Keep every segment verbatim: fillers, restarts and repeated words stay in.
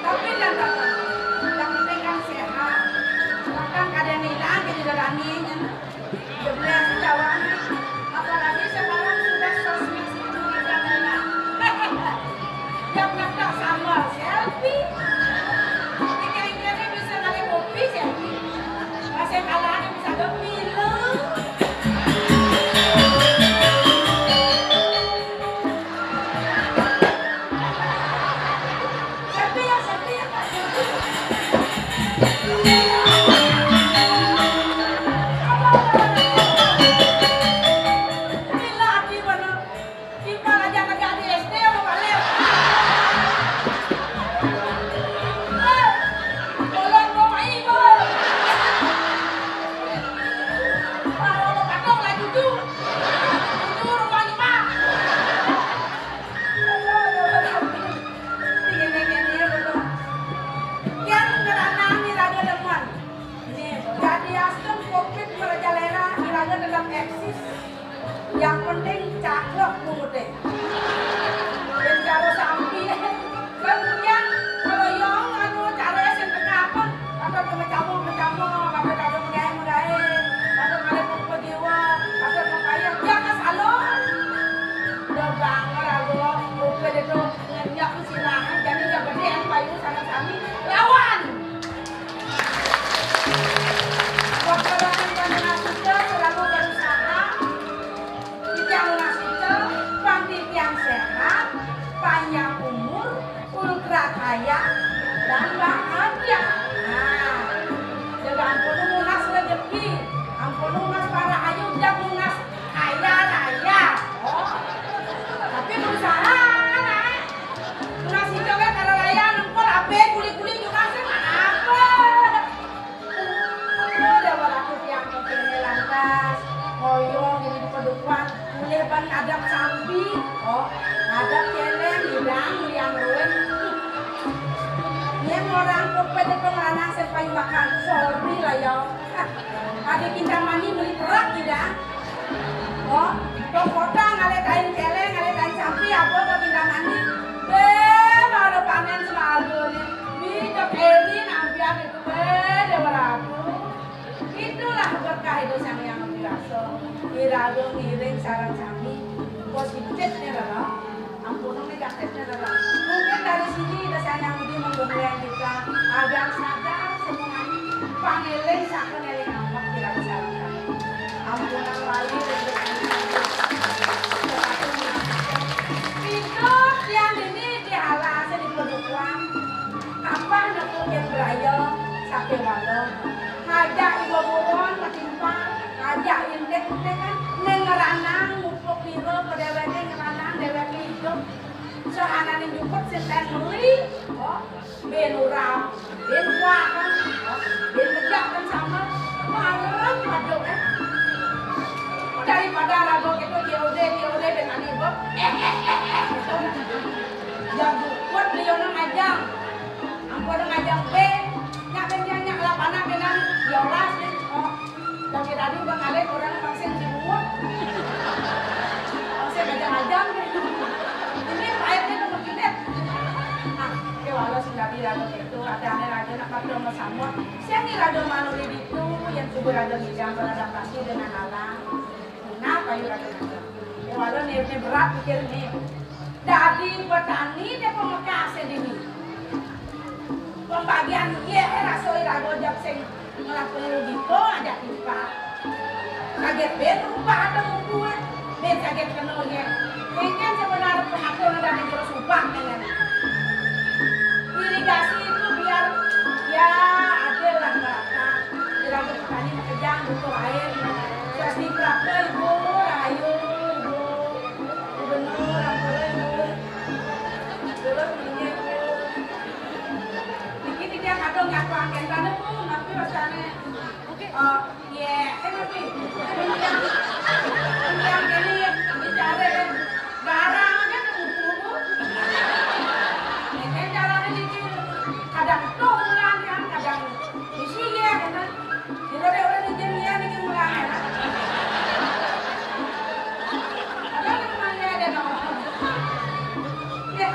Tapi yang penting kan sehat. Bahkan kadang hilang, jadi rani, kan. Jeblas jawabnya, apalagi sekarang sudah sosmed itu merajalela. Yang ngetok sambal selfie. Ikan-ikannya bisa kali kopi selfie. Masih kalah bisa gemilang. Yang ngeranang iraga demen. Nih, jadi asem covid merajalela, iraga tetap eksis. Yang penting cakep bunguté. Dan cara sampi. Kemudian kalau yang anu cara sing tengah apa? Kata mecamuk, mecamuk, kata kata megaé, megaé, kata kata pejiwa, kata mepayah, ya kesalon. Udah banget aku, oke deh tuh. Ngenyak silahan, jadi ya gede yang payu sama kami. Lawan! Waktu datang ke Nunas Icel selalu berusaha, titiang Nunas Icel, pang titiang sehat, panjang umur, ultra kaya, dan bahagia. Nah, jaga ampun Nunas rezeki, ampun Nunas para ayu, jag Nunas kaya raya. Oh, tapi berusaha, nah. Nasi coba kalau raya nempel apa kuli-kuli juga sih apa? Udah berlaku tiang kene lantas, hoyong jadi di pedukuhan, mulai ban ngadap sampi, oh, ngadap celeng, hidang, liang ruin. Ini orang kopet itu ngelanang sampai makan, sorry lah ya. Ada Kintamani beli berat tidak? Oh, kok kota ngalih kain celeng, ngalih kain sampi, apa ke Kintamani? Beh, baru panen semadu nih. Ini cok ini nampian itu, beh, dia beratu. Itulah berkah itu Sang Yang Widi Wasa. Iraga ngiring sareng sami. Positifnya loh. Ampun, negatifnya tetap. Mungkin dari sini Ida Sang Hyang Widhi menggembleng kita agar sadar semua ini pangeling saken eling ampek tidak kesalahan. Ampunan wali untuk hidup yang ini dihalasnya di perempuan. Apa nemu yang beraya sakit walau ngajak ibu buron ketimpang ngajak indek kan neng ngeranang ngupuk piro ke deweke ngeranang deweke hidup. Sehanané nyupet sing tén meli, oh, ben urap, ben kuat, oh, ben tegak kan sama, marep paduk, eh. Daripada raga kita C O D, C O D ben ane bek. Yang kuat dia nang ajang. Ampun nang ajang ben, nyak ben nyak, nyak lapangan ben nang, ya olas, ben, oh. Lagi tadi Bang Alek orang vaksin jenggot. Vaksin aja-aja gitu. Ini pahitnya tuh begini. Nah, ya walau sing tadi lagu itu ada aneh lagi nak pakai sama sama. Siang nih rada manuli itu yang coba rada ngidang beradaptasi dengan alam. Kenapa yuk rada ngidang? Ya walau nih, ini berat pikir nih. Dadi petani dia pemekasnya dini. Pembagian iya eh raso iraga jab sing ngelah perlu dito aja timpal. Kaget ben rupa ada mumpung eh. Ben kaget kenal ya. Mungkin sebenarnya pengatur udah di jero sumpah dengan irigasi itu biar Kentane pun, tapi rasane, eh, iya, kan tapi yang, yang ini bicara kan, garang aja kan ngumpul-ngumpul. Ya, kan carane iki kadang tuh mulane, kadang isi ya, kan. Kira deh orang izin ya, ini mulane. Ada yang mulane ada dong. Ya,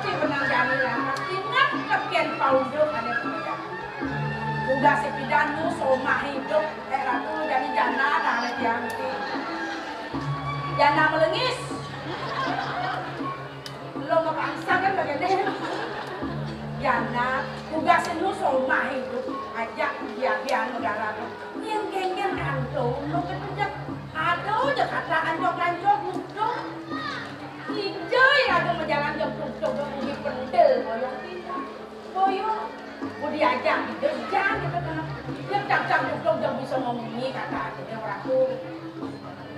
si benang jani lah. Ingat tepian paunduk ada pekerjaan. Udah sepidan nu somah hidup, eh, ratu jadi jana, nah, tiang ti. Jana melengis. Lo mau bangsa kan bagian deh. Jana, udah senu somah hidup, ajak dia biar negara tu. Yang kengken kantong, lo ketujuh. Aduh, Jakarta kancok-kancok, mudah. Ijai ada berjalan jam tujuh, jam tujuh pendel, boyong pindah. Boyo, mau diajak gitu, jangan gitu kan. Dia cak-cak duduk, dia bisa ngomong ini, kata dia orang tu.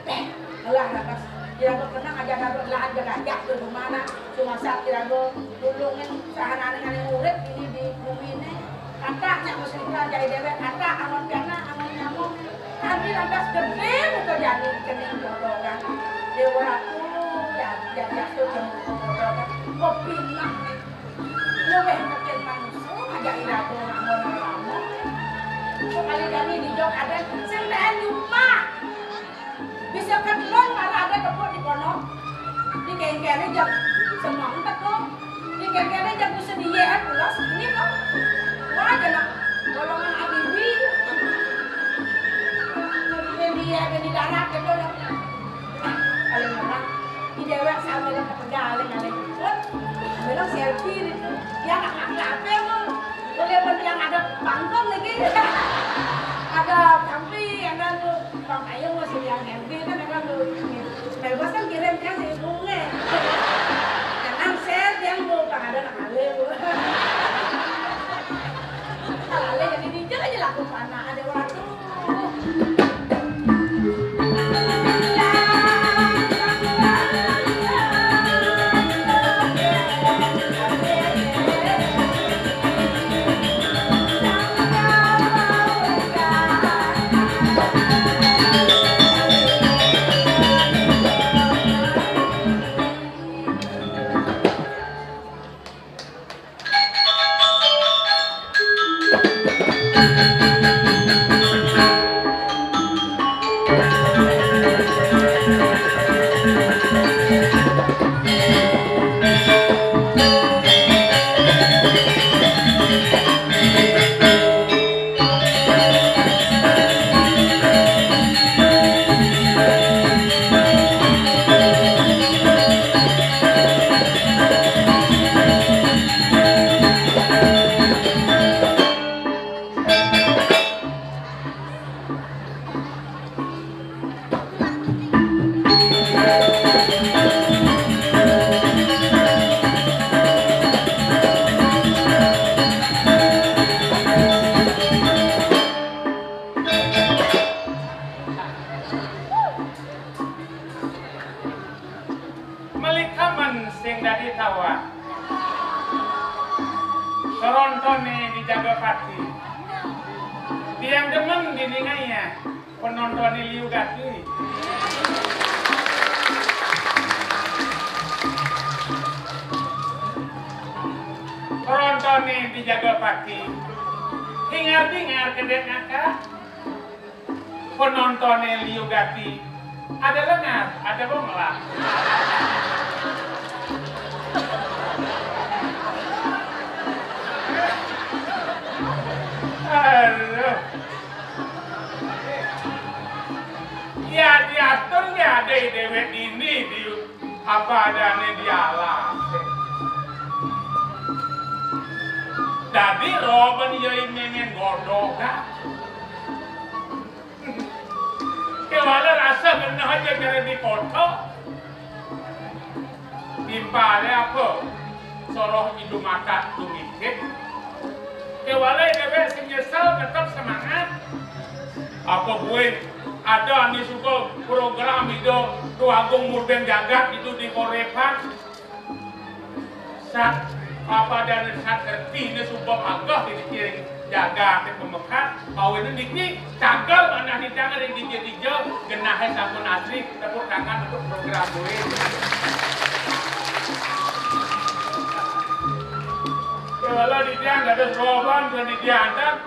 Eh, alah, lantas. Dia tu kenang aja, ada lahan dia ajak ke rumah nak. Cuma saat dia tu tulungin sahana dengan murid ini di bumi ini. Kata nyak muslimah jadi dewek, kata awan piana, awan nyamuk. Kami lantas gede muka jadi kening bodoh kan. Dia orang tu, ya, ya, ya, tu jam bodoh kan. Kopi nak ni. Luwih mungkin manusia, aja iraga nganggo lama. Sekali kami di jok ada sing tahan nyumpah. Bisa ketelon malah ada tepuk di kono. Di kengkene jam semua teko. Di kengkene jam sedia pulas ini kok. Wah, aja nak golongan abibi. Ini dia ada di darat gitu. Paling ora, di dewek sampe nang ketegal, kali. Wah, belum selfie itu. Ya, nggak ngapain, Bu. Boleh yang ada panggung lagi. Ada sampi, ada tuh. Bang Ayo masih yang selfie kan, ada tuh. Bebas kan kirim kan, sih, bunga. Jangan share, yang, Bu. Bang, ada nak alih, Bu. Kalau alih, jadi dijak aja laku panah. Ada orang tuh. Melikamen sing dadi tawah. Penontoné dijaga pati. Tiang demen diningaya penontoné liu gati. Penontoné dijaga pati. Hingar-bingar kedék ngakak. Penontoné liu gati. Ada lengar, ada bonglak. Aduh. Ya diatur ya ada déwék ini di apa adané di alas. Dadi roben ya mémén godhogan. Kéwala rasa genah aja kéré di kota. Timpalé apa? Soroh idu mata tumikir. Kéwala déwék sing nyesel tetep semangat. Apa buin ada ané suka program Ida Déwa Agung Murben Jagat itu di Korepan. Sat, Apa dana sat ngerti ini sumpah pagah ini kiring jaga ati pemekat, kawin niki cagel manah nidang ring dija-dija, genahé sampun asri, tepuk tangan untuk program duit. Kala nidang dados roban, nidang antar,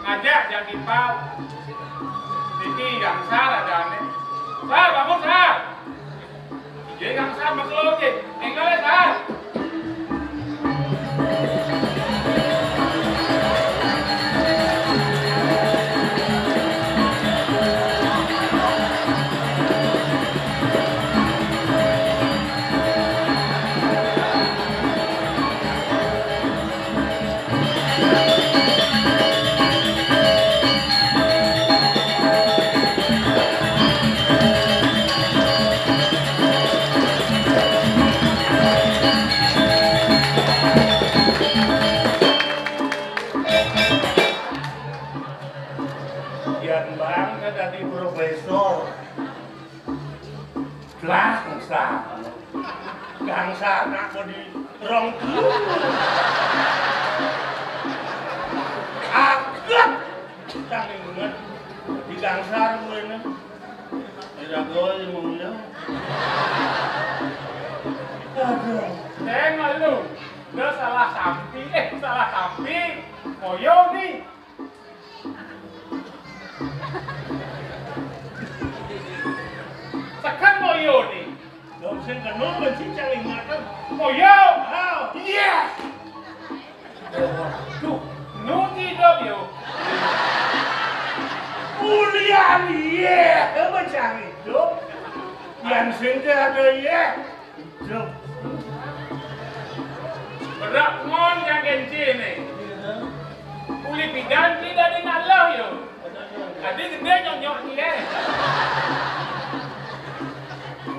ngajak jang timpal. Niki gangsar adané. Sar, bangun, Sar. Nggih, gangsar, makelo nggih. Énggal, Sar. Yan bang dadi profesor. Lah, gangsar. Gangsar nak di rong kilo. Aget. Tang inget. Di gangsar kuwi ne. Ira kowe mulya. Aduh. Eh, malu. Udah salah sampi, eh, salah sampi. Koyo nih. Tekan moyo ni. Dong sing kena mesti cari makan. Moyo. Ah. Iya. Duh, nu hidup yo. Ulian iya, apa cari hidup? Yang sing ada iya. Duh. Berak mon yang genci ni. Uli pidan ti dadi ngalih yo. Tadi gedé nyonyok ni, eh.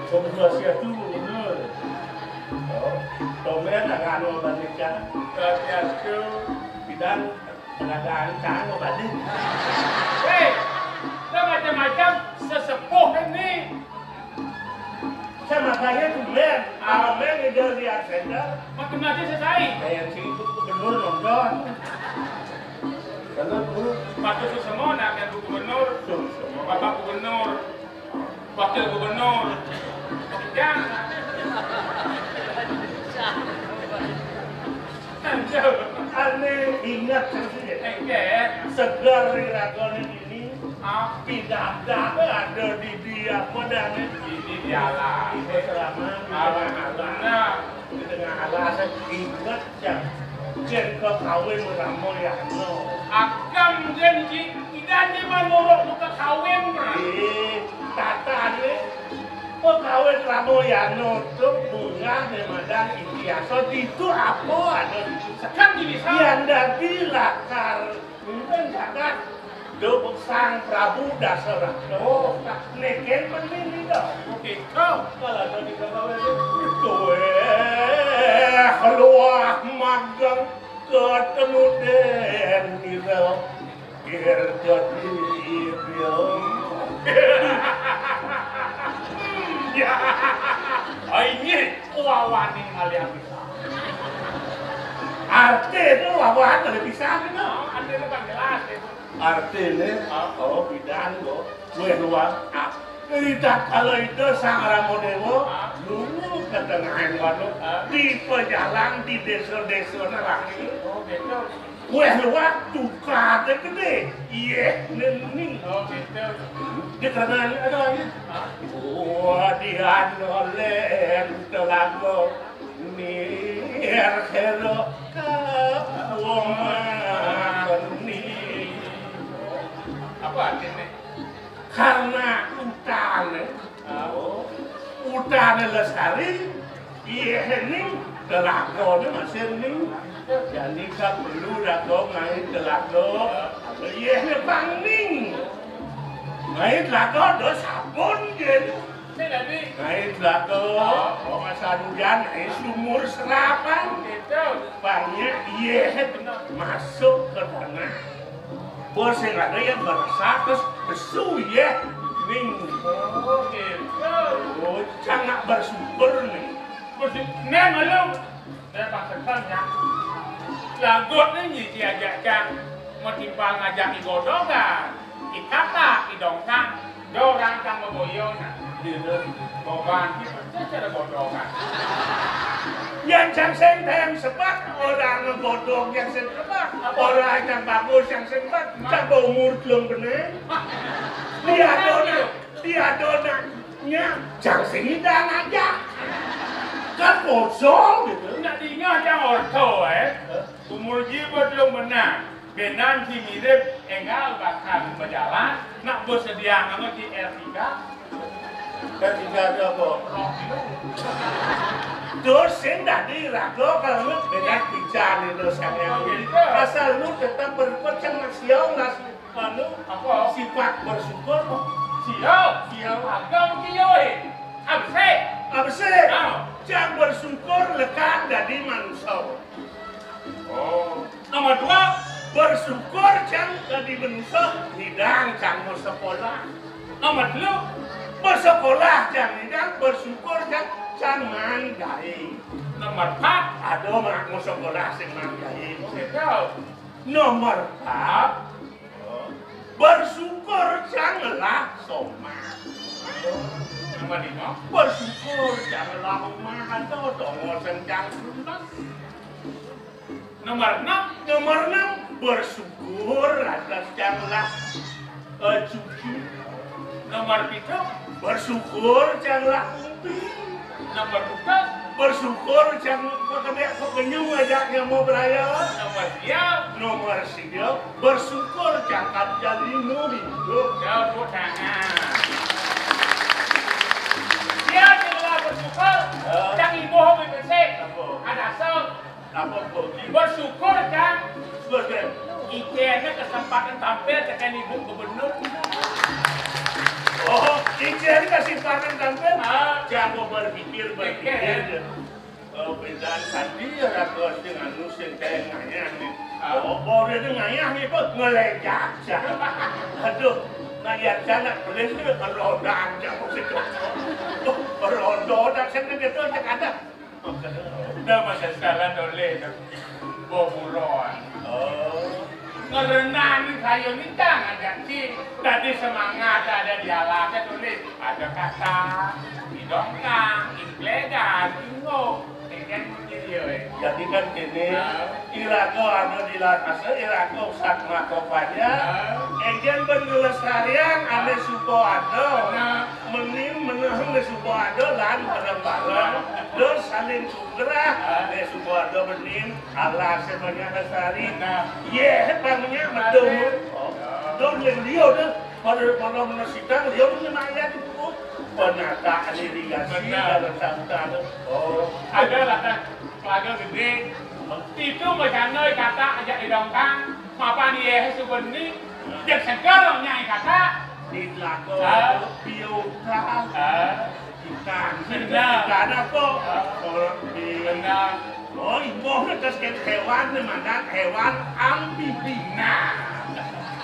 Kongguasiatu gubernur. Oh, tombén agak anu bandingkan. Kongguasiatu. Pidan. Kadang-kadang cang balik. Hei, dah macam-macam sesepuh ini. Saya makanya tumben, ah, tumben ngejar di Arsenda. Macam-macam saya cari. Kayak si itu gubernur nonton. Karena guru. Patut semua nak kan gubernur. Tuh, semua. Bapak gubernur. Wakil gubernur. Jangan. Ané inget sih. Enggak. Segar ri raga ini. Ah. Pidadah ada di dia apa dah ni? Ini di alas. Di tengah alas. Nah. Di tengah alas inget. Cang, yén kakawin Ramayana. Akang yén ci, idané manurut kakawin, Pran. Eh, tatané kakawin Ramayana to munggah né madan itiasa ditu apa ada ditu. Sekan diwisal. Yén dadi lakar Enten jagat duk Sang Prabu Dasarata. Oh, nékén meni nida. Oké, kau. Kalau ada di kapal itu. Tuh, eh, keluar magang ketemu den nida. Kir jadi dia. Ya. Oh, ini wawaning kalian bisa. Arti itu wawahan lebih bisa gitu. Oh, artinya kan jelas itu. Artiné, ah, oh, pidan, kok. Wéh, luar. Ah, ida kala ida Sang Rama Déwa, ah, lunga ka tengahing waduk, ah, di pejalan, di désa-désa nerangi. Oh, gitu. Wéh, luar, tukadé gedé. Yéh, neni. Oh, gitu. Di kanan ada lagi. Ah. Wah, di anu lén telaga. Nirkhera kapuwani. Apa artinya? Karena utane, oh, utane lestari, yéh ning telagané masih ning. Jani ka perlu raga main telaga, yéh pang ning. Main telaga do sabun, Jén. Naik telaga, oh, masa hujan, naik sumur serapan. Gitu. Banyak, iya, masuk ke tanah. Bos yang ada yang berasa, terus lesu, iya. Ning. Oh, gitu. Oh, sangat bersyukur, nih. Bersyukur, nih, malu. Saya pasekan ya. Lagut ni nyisi ajak cang, matimpal ngajak i godog, ah. I katak, i dongkang, dorang cang beboyo, nah. Iya, dah. Boban kita cara godog, ah. Yang cang senteng sebab orang ngegodog yang senteng sebab. Orang yang bagus yang senteng sebab. Cang berumur belum benar. Dia dona. Di adonannya, cang sing ngidang aja. Kan kosong gitu. Nak dingeh cang orto, eh. Umur ji betelung benang. Benan ji mirip enggal bakal bejalan, nak besedia amat di R tiga. Kan tidak ada apa. Terus sing dadi raga kalau lu beda pican itu sama yang ini. Asal lu tetap berbuat cang masih lah. Anu, apa? Sifat bersyukur. Siap. Siap. Agam kiyo, eh. Absik. Absik. Ah. Cang bersyukur lekad dadi manusia. Oh. Nomor dua, bersyukur cang dadi manusia, ngidang cang mau sekolah. Nomor telu, bersekolah cang ngidang, bersyukur cang, cang maan gaé. Nomor empat, ada mak mau sekolah sing maan gaé. Oke, tahu. Nomor empat, bersyukur cang ngelah somah. Nomor lima. Bersyukur cang ngelah omah, ada tonggo sing cang lunas. Nomor enam. Nomor enam, bersyukur atas cang ngelah, eh, cucu. Nomor pitu. Bersyukur cang ngelah kuping. Nomor empat. Bersyukur cang ngelah kenyung ajak nyamuk beraya. Nomor siap. Nomor siap. Bersyukur cang katian limo minggu. Tepuk tangan. Dia adalah bersyukur. Ya. Cang ibuh lebih bersih. Apa? Ada asal. Apa, Bogi? Bersyukur, cang. Bersyukur. Icénnya kesempatan tampil tekan ibu gubernur. Oh, icénnya kesempatan tampil? Ah. Cang mau berpikir, berpikir. Pikir. Oh, bedaan tadi ya, raga sing anu sing kayak ngayah nih. Ah. Oh, oh, dia tuh ngayah nih, kok ngelejak, cang. Aduh, ngayah cang nak beli sih, roda aja mesti. Oh, roda, tak sing gitu, cang ada. Udah masa sekarang dolé, boburon. Oh. Ngerenang sayur nitang aja sih. Tadi semangat ada di alasnya tulis. Ada kata, di dongkang, di gelegan, di ngok. Ini kan munyi dia, weh. Jadi kan gini, ah. Iraga anu di la-, asa iraga usah makopanya. Ah. Éngkén ben ngelestariang ané suba ada. Benar. Meni meneh ané suba ada lan bareng-bareng. Terus saling sugrah. Ah. Ané suba ada bening. Alasé banyak lestari. Benar. Yé, bangunnya betul. Benar. Oh. Dong yang dia dah. Pada, pada menesikan, dia punya mayat itu. Penataan irigasi. Benar. Dalam sambutan. Oh. Ada lah, kan. Keluarga gedé. Itu macana kata ajak di dongkang, mapan yéh suba ni, jek seger nyai kata. Di telaga, ah. Piutang. Ah. Ikan. Benar. Ikan apa? Ah. Orang di. Benar. Oh, imbuh atas ke hewan, mana hewan amfibi. Nah.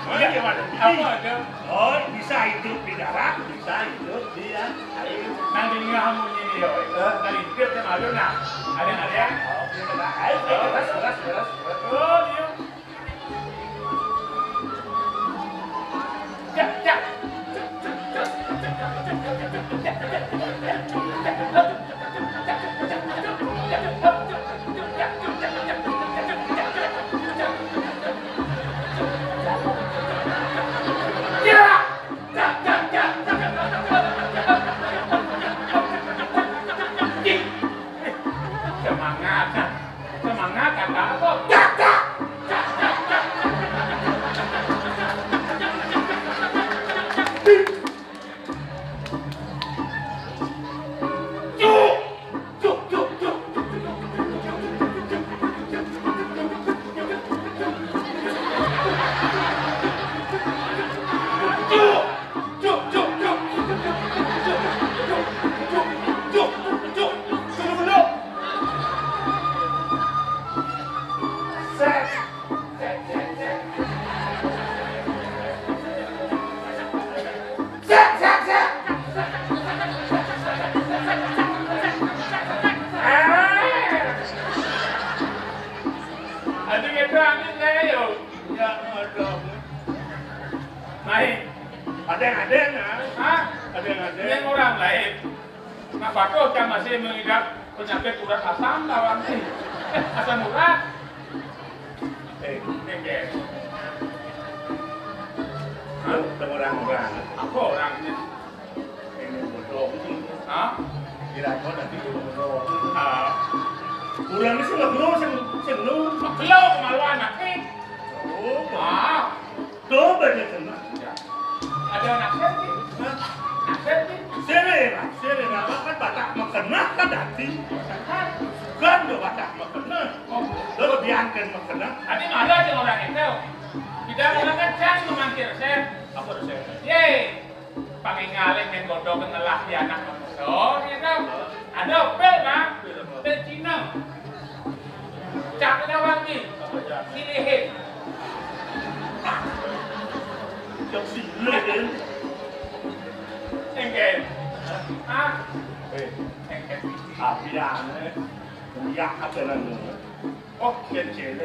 Oh, iya, hewan amfibi. Apa ada? Oh, bisa hidup di darat, bisa hidup di air. Nang di tengah munyi dia, oi. Eh? Nang di tengah malu, nah. Ada, ada. Oh, iya, benar. Ayo, ayo, keras, keras, keras, keras. Oh, iya. Cak, cak. Semangat, semangat, kata apa? Naik. Ada yang ada, nah. Hah? Ada yang ada. Yang orang lain. Nah, patuh kan masih mengidap penyakit urat asam lawan ni. Asam urat. Eh, ini, guys. Hah? Orang-orang. Apa orang ni? Ini bodoh. Hah? Kira kau nanti bodoh. Ah. Orang ni sing ngelo, sing, sing ngelo. Ngelo kemaluan aku. Oh. Ah. Tuh, banyak kena. Ya. Ada anak saya ni. Hah? Anak saya ni. Sini, Pak. Sini, Pak. Kan batak makan, kan dati. Kan do batak makan. Oh. Lo lebih angken makan. Tadi malah aja orang itu. Tidak mengangkat chance memangkir saya. Apa tu saya? Yeay. Pangingalé mén godhog ngelah di anak manusa, ya kan? Ada pil, Bang. Pil Cina. Cap nawang ni. Silihin. Cap silihin. Enggak. Ah. Eh. Enggak. Api aneh. Ya, apa namanya? Oh, kecil.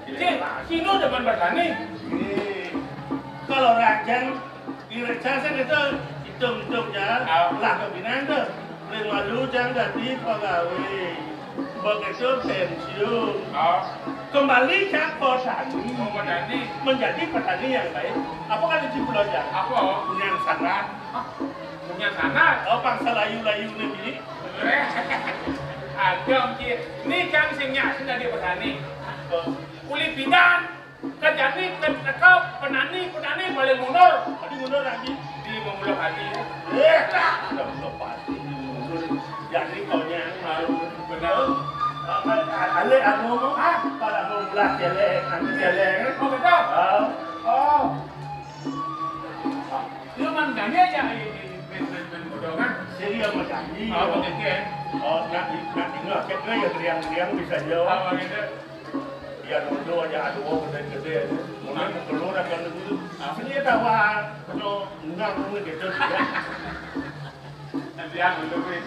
Cik, sino demen bertani. Ih, kalau rajan, di rajan saya kata, hitung-hitung, Jan. Ah. Lah, kebinaan tu. Lima lu, Jan, jadi pegawai. Begitu pensiun. Ah. Kembali ke petani. Oh, petani. Menjadi petani yang baik. Apa kata si Pulau, Jan? Apa? Yang sangat. Hah? Punya tanah? Oh, bangsa layu-layu ni bini. Ada, Cik. Ni kan sing nyak sing dadi petani. Oh. Uli pindan, kerjani ke, ke petani, petani paling mundur. Tadi mundur lagi. Di memulung hati. Eh, tak. Ada mundur pasti, mundur. Jadi kau yang malu. Benar. Apa, alih aku ngomong, ah, pada mau belah celek, nanti celek. Oh, betul. Ah. Oh. Lu man ganye aja, eh, eh, main, main, main bodoh kan? Seri sama janji. Oh, begitu ya. Oh, nak di, nak dengar, cek ya, teriang-teriang bisa jawab. Oh, begitu. Ya, dulu aja ada orang gede-gede. Mungkin keluar akan dulu. Ah. Sini tahu, ah, penuh enggak, mungkin gitu. Nanti yang dulu, eh,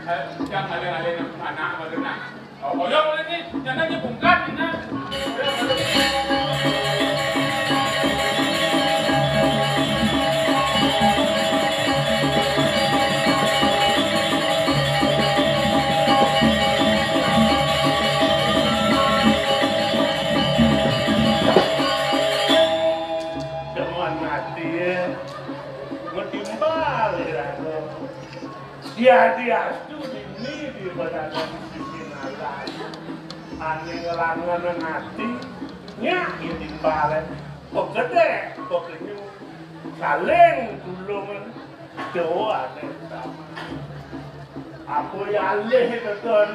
eh, yang ada-ada anak baru nak. Oh, ya, boleh ni. Jangan aja bungkat, ni, nah. Jangan mati, ya. Mau timbal, ya. Diadi astu dini di badan sisi nalar. Ane nglangen ati, nyak ya timbale. Pegedhe, pegenyu, saling tulungan, doa ane utama. Apa ya alih teton,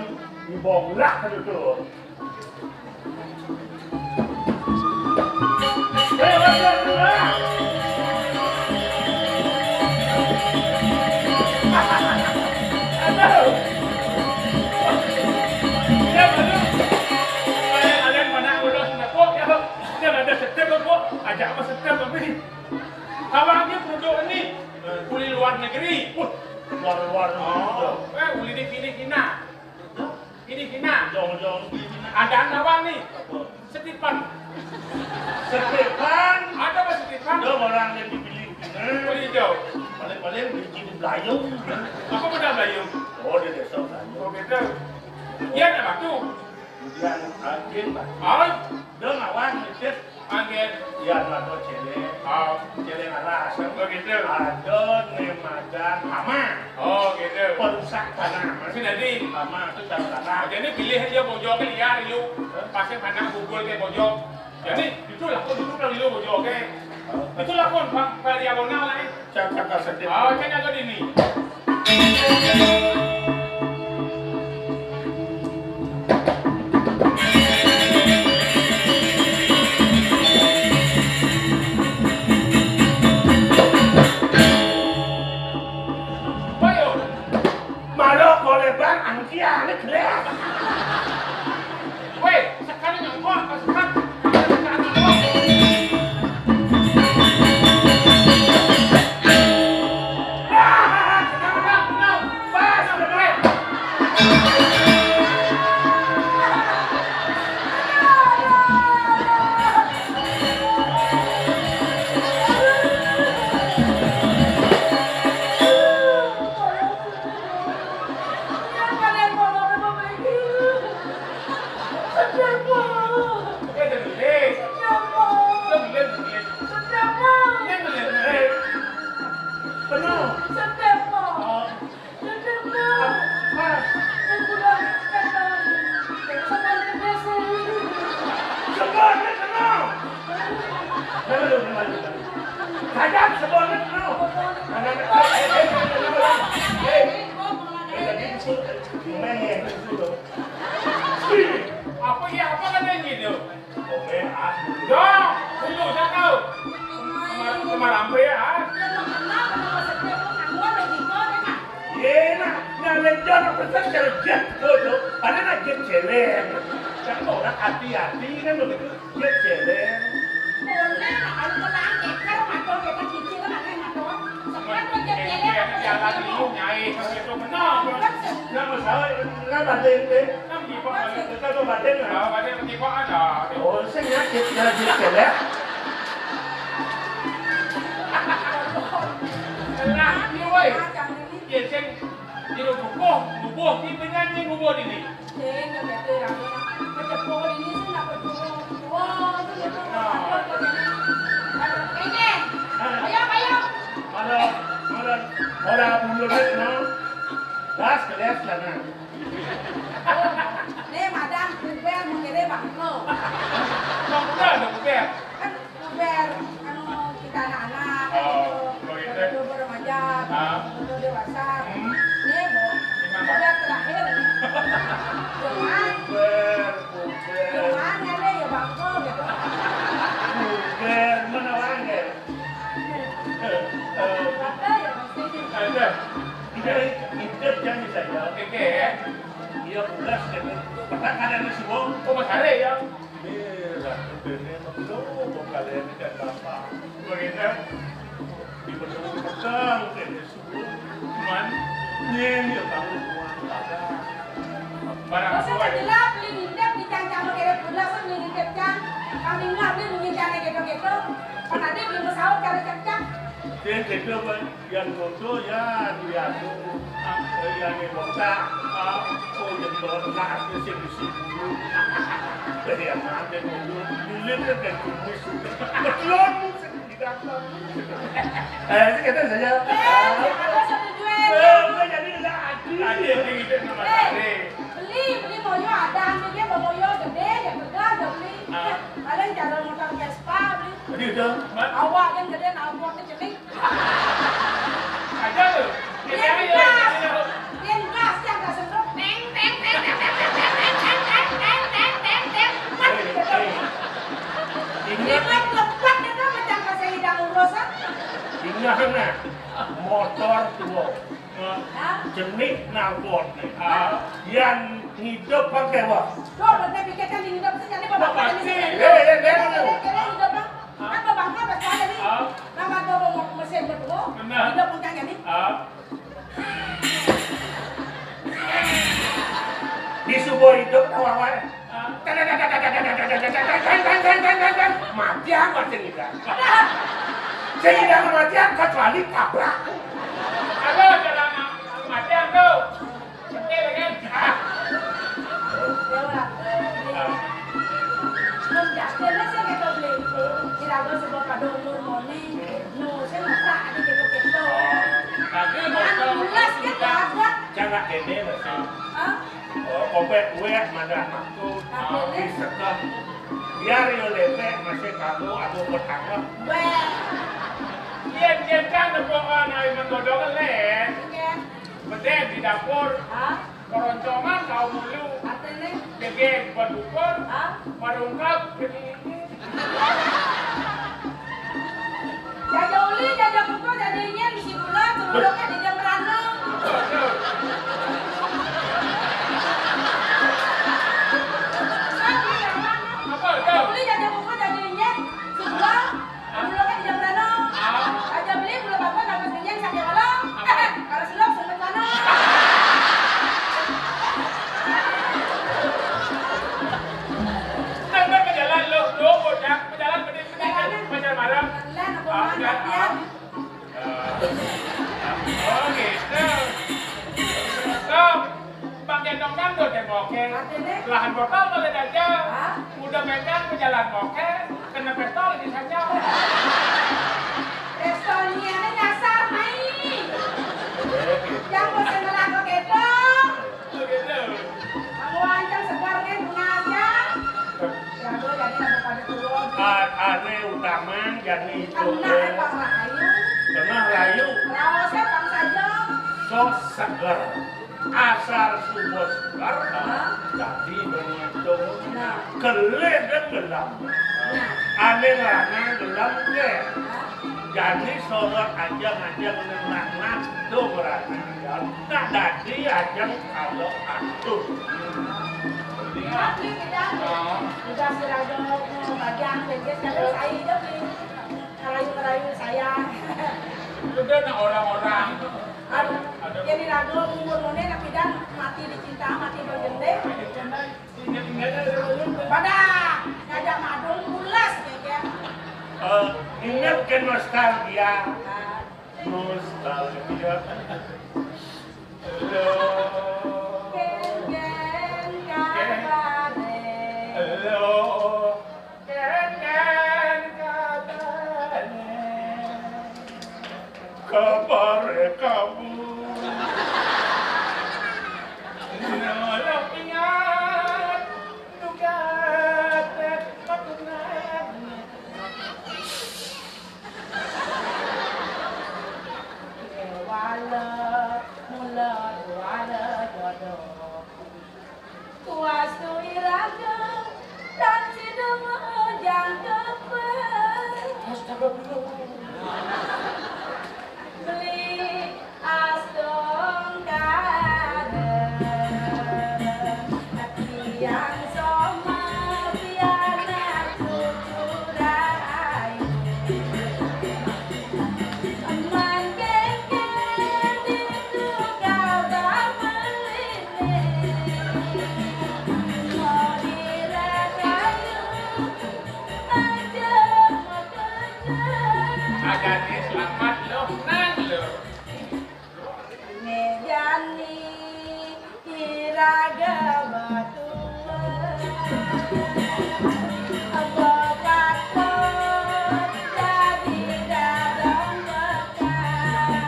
ibonglah teton. Awaknye produk ini, eh, uli luar negeri. Wah, luar-luar negeri. Oh, eh, uli di Filipina. Ini Cina. Jong, jong, ini Cina. Ada nawang nih. Apa? Setipan. Setipan? Ada apa Setipan? Ada orang yang di Filipina. Boleh jauh. Paling-paling di Cina Belayung. Apa modal Belayung? Oh, di desa Belayung. Oh, gitu. Iya, ada batu. Kemudian, anjing, Pak. Oh. Dia nawang, ngecek. Angin. Iya, ada cele. Oh. Cele ngaras. Oh, gitu. Ada nemadan hama. Oh, gitu. Perusak tanah. Sing dadi. Hama itu cara tanah. Oh, jadi pilih aja bojoke liar, yuk. Hah? Pasti tanah bubul kayak bojok. Jadi, itulah kok dulu kan lu bojoke. Oh. Itulah kok, Bang, kali abonal lah, eh. Cang cang sedih. Oh, cang jago dini. Ayo. Malah boleh bang, angkia, ini gelas. Weh, sekali nggak kuat, pas kan. Malu, malu, malu. Sadap sebonep lu. Mana, eh, eh, eh, eh, eh, eh. Eh, tadi itu, main ya, itu tuh. Apa ya, apa katanya gitu? Oke, ah. Dong, dulu, satu. Kemar-, kemarampe ya, ah. Iya, nah, nah, lejon apa sih, lejon tuh, tuh. Ada nak jet celeng. Kan orang hati-hati kan begitu. Jet celeng. Boleh, kalau tenang, keker, mato, kita cicil, kan, mato. Sekarang tuh jet celeng, apa jalan sih, ini, nyai, kan gitu, benar, bro. Kan se- Nggak masalah, nggak banding, deh. Kan gimana? Kita tuh banding, ya. Nah, banding, gimana? Oh, saya nyakit, ya, jet celeng. Tenang, ini, woi. Iya, sing, di rubuh, rubuh, di penyanyi rubuh ini. Sing, ya, betul, ya. Kecepo ini sih, nggak perlu. Wah, itu betul. Nah. Apa, apa, jadi? Aduh, ini. Ayo, ayo. Ada, ada, ada bulu, no. Das, kelas, sana. Oh, nih, madam, kuber, mau jadi bangko. Bangko, ada kuber. Kan kuber, anu, kita anak-anak, kan. Oh, gitu. Oh, gitu. Kuber remaja, ah, kuber dewasa. Hmm. Nih, Bu. Gimana? Kuber terakhir, nih. Cuman, kuber, kuber. Cuman, ada ya bangko, gitu. Kuber, mana orang, ya? Ada ya, pasti. Ada. Iya, hidup yang bisa ya. Oke, ya. Iya, pulas, gitu. Pernah ada di Subang. Oh, Mas Hare, ya? Iya, lah, bener, betul, kok kalian kan Bapak. Begitu. Di Bedong Petang, kayak di Subang. Cuman, iya, iya, kamu semua ada. Barang. Masa sesuai. Nggak jelas, beli ngintip, di cang-cang, kayak pulas, beli ngintip, cang. Kami nggak beli ngintip, kayak gitu-gitu. Kan tadi beli pesawat, cari cang-cang. Dia gitu, Bang. Yang foto ya, dia tuh, ah, yang di kota, ah, oh, yang bawa bekas, dia sih di sini. Jadi yang ada foto, dilihat kan kayak kumis. Betul, di kantong. Eh, itu kita saja. Eh, ada satu jual. Eh, udah jadi udah ada. Tadi yang di itu nama tadi. Beli, beli moyo ada, ambil dia bawa moyo gede, ya pegang, ya beli. Ah. Paling jalan motor Vespa, beli. Tadi udah. Awak yang gede, nah, buat keceling. Aja lu. Dia gas. Dia gas, dia gas, sendok. Teng, teng, teng. Ingat. Ingat lebat itu macam kasih hidang urus, ah. Ingat, nah. Motor tua. Hah? Jenis narkotik. Ah. Yang ngidup pakai wah. Tuh, bener pikir kan ngidup sih, jadi bapak ini. Eh, eh, eh, eh. Kira-kira ngidup, Bang. Kan Bang Bangka pas ada nih. Ah. Nama tuh mau mesin berdua. Benar. Ngidup puncaknya nih. Ah. Di subuh hidup tawa wae. Matian, Mas, sing ida. Sing ida matian, kecuali tabrak. Ada, ada matian tuh. Betul, kan? Ah. Tapi jangan kene, Mas. Hah? Oh, kopek kue madah maksud. Tapi, ah, ini setelah biar yo lepek masih kamu aku bertanggung. Weh. Yen yen kan nepokan ai menggodok lek. Iya. Bedek di dapur. Hah? Keroncongan kau mulu. Artinya? Degen berdukur. Hah? Merungkap. Jaja uli, jaja kuku, jaja inyen, bisi gula, turun di jam merana. Apa? Jaja uli, jaja kuku, jaja inyen, bisi gula, turun di jam merana. Jaja beli, gula bakwan, nabas minyak, sakit kepala. Kalau selok, sempet sana. Sampai ke jalan lo, lo bocah, ke jalan gede. Pacar marah. Telan apa? Ah, udah, mati ya? Ah. Oh, gitu. Sok, Bang Gendong Dangdut ya, Bok, ya. Artinya? Lahan botol boleh aja. Hah? Udah megang ke jalan, Bok, ya. Kena pistol di saja. Pistolnya ini nyasar, mai. Yang bosan ngelak begitu. Begitu. Kamu ancam segar kan, bunga aja. Ya, gue jadi apa pada turun. A-, ane utamang Jani itu. Kenah, eh, pang rahayu. Kenah rahayu. Raosnya pang saja. Sok seger. Asal subuh seger, hah? Jadi begitu. Nah. Kelih deh gelam. Nah. Ané lanang gelam ké. Hah? Jadi sorot aja ngajak nenang tuh berarti. Nah, dadi aja kalau atuh. Tapi kita udah si Rajo mau bagian, beres, kadang saya hidup nih. Ngerayu-ngerayu saya. Udah, nah, orang-orang. Aduh, jadi ragu umur moné, nak pidan mati dicinta, mati bergendé. Pada ngajak madung pulas, ya, ya. Eh, ingat ke nostalgia. Ah. Nostalgia. Lo. Geng-geng kabaré. Lo. Kénkén kabaré? Kabaré kabur. Nolok ingat, dugat patungan. Wala mula wala jodoh. Kuastu iraga, tan sida jangkepeng. Astagfirullah. Beli astungkara, tiang soma pianak cucu rahayu. Agane selamat lo, nang lo. Ngejani iraga batua, apa patut jadi dadong bekas.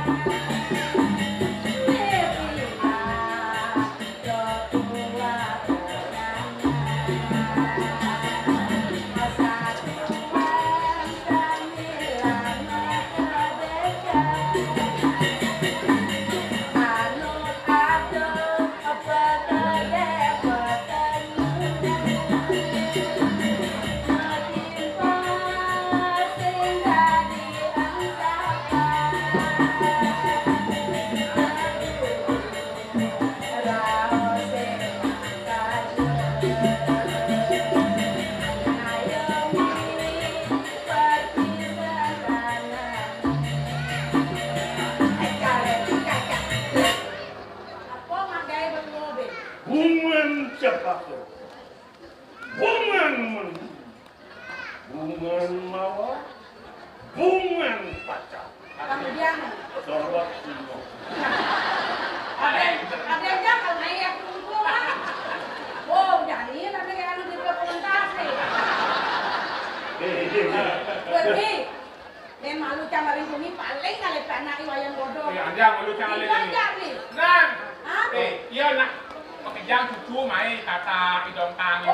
Dewi mah ketua pengangan, satuan sambilan merdeka. Anu aduh, Bungan cepaka. Bungan men-, bungan mawa, bungan pacar. Kemudian. Sorot sino. Ada, ada aja kalau naik yang kumpul, ah. Wow, jadi tapi kayak anu di dokumentasi. Berarti. Yén malu cang ngalih bumi, paling ngalih anak i wayang bodoh. Eh, anjang malu cang ngalih bumi. Anjang nih. Nang. Hah? Eh, iya, nak. Makejang cucu mai kata idong tang. Oh,